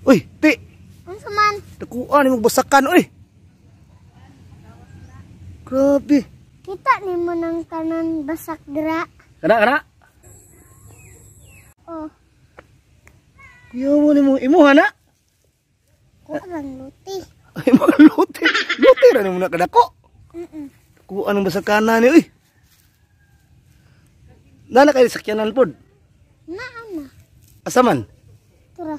Uy, ti. Unsa man? Dakuan imong basakan, uy. Grabe. Kita nimo ng tanan basak dira. Kana kana. Oh, Kuya mo nimo imuha na. Kuha lang luti. Ay, mga luti. Luti ra nimo na kadako. Dakuan ang basakanan ni, uy. Nana kay sakyanan pod. Naa na. Asa man? Tura.